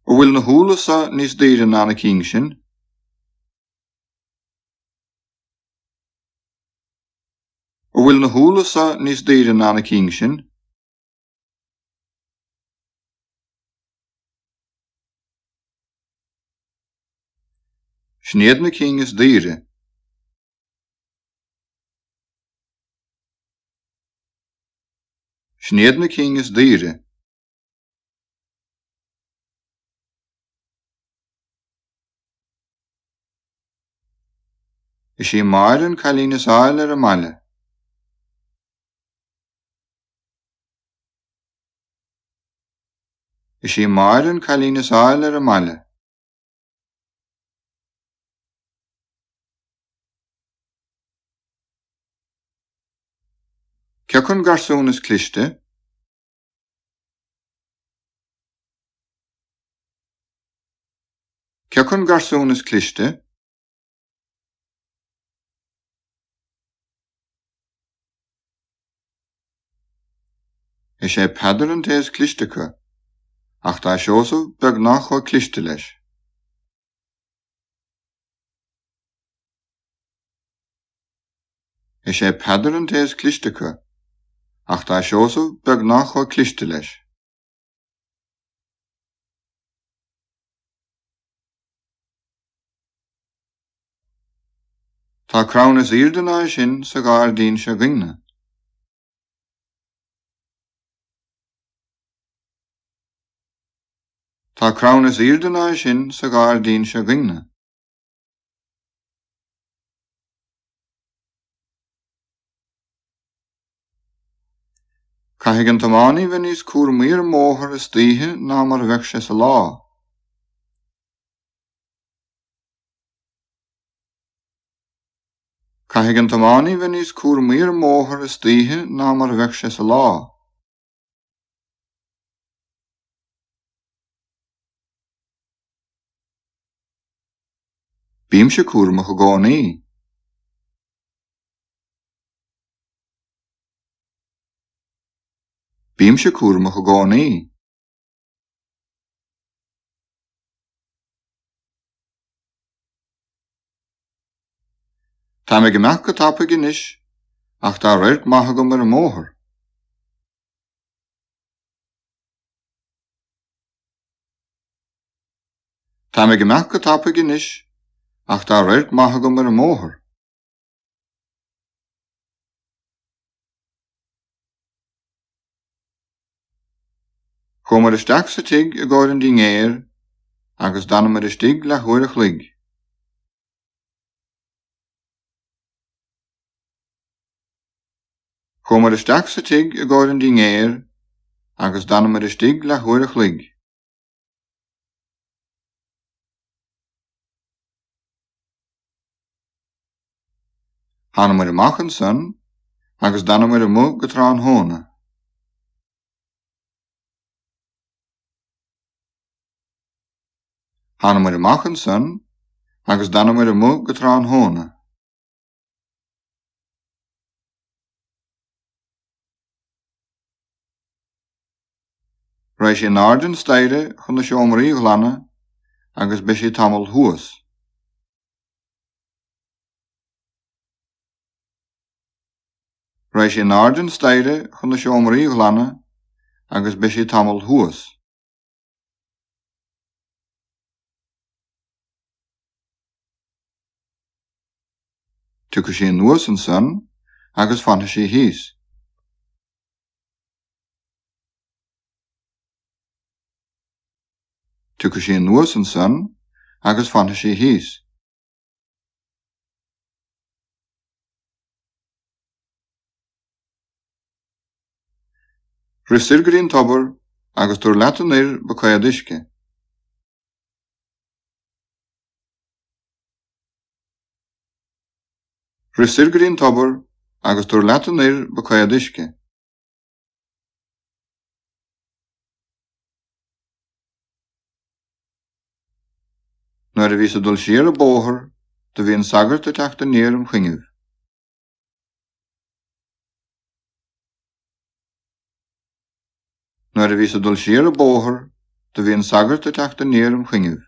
An bhfuil na húlla so níos daoire ná na cinn sin? An bhfuil na húlla so níos daoire ná na cinn sin? Sin iad na cinn is daoire. Sin iad na cinn is daoire. Is í Máire an cailín is áille ar an mbaile. Is í Máire an cailín is áille ar an mbaile. Cé acu an garsún is cliste? Cé acu an garsún is cliste? Is é Peadar an té is cliste acu, ach tá Seosamh beagnach chomh cliste leis. Is é Peadar an té is cliste acu, ach tá Seosamh beagnach chomh cliste leis. Tá crann níos aoirde ná é sin sa ghairdín seo 'gainn-ne. Tá crann níos aoirde ná é sin sa ghairdín seo 'gainn-ne. Caithfidh an tiománaí bheith níos cúramaí ar an mbóthar istoíche ná mar a bheadh sé sa lá. Caithfidh an tiománaí bheith níos cúramaí ar an mbóthar istoíche ná mar a bheadh sé sa lá. Bímse cúramach i gcónaí. Bímse cúramach i gcónaí. Táim ag imeacht go tapaidh anois ach tá radharc maith agam ar an mbóthar. Táim ag imeacht go tapaidh anois ach tá radharc maith agam ar an mbóthar. Chuamar isteach sa tigh i gcomhair an dinnéir agus d'fhanamar istigh leathuair a chloig. Chuamar isteach sa tigh i gcomhair an dinnéir agus d'fhanamar istigh leathuair a chloig. Thánamair amach ansan agus d'fhanamair amuigh go tráthnóna. Thánamair amach ansan agus d'fhanamair amuigh go tráthnóna. Raghaidh sí in airde an staighre chun na seomraí a ghlanadh agus beidh sí tamall thuas. Raghaidh sí in airde an staighre chun na seomraí a ghlanadh agus beidh sí tamall thuas. Tiocfaidh sí anuas ansan agus fanfaidh sí thíos. Tiocfaidh sí anuas ansan agus fanfaidh sí thíos. Rith soir go dtí an tobar agus tabhair leat anoir buicéad uisce. Rith soir go dtí an tobar agus tabhair leat anoir buicéad uisce. Nuair a bhíos ag dul siar an bóthar do bhí an sagart ag teacht aniar im choinnibh. Nuair a bhíos ag dul siar an bóthar. Do bhí an sagart ag teacht aniar im choinnibh.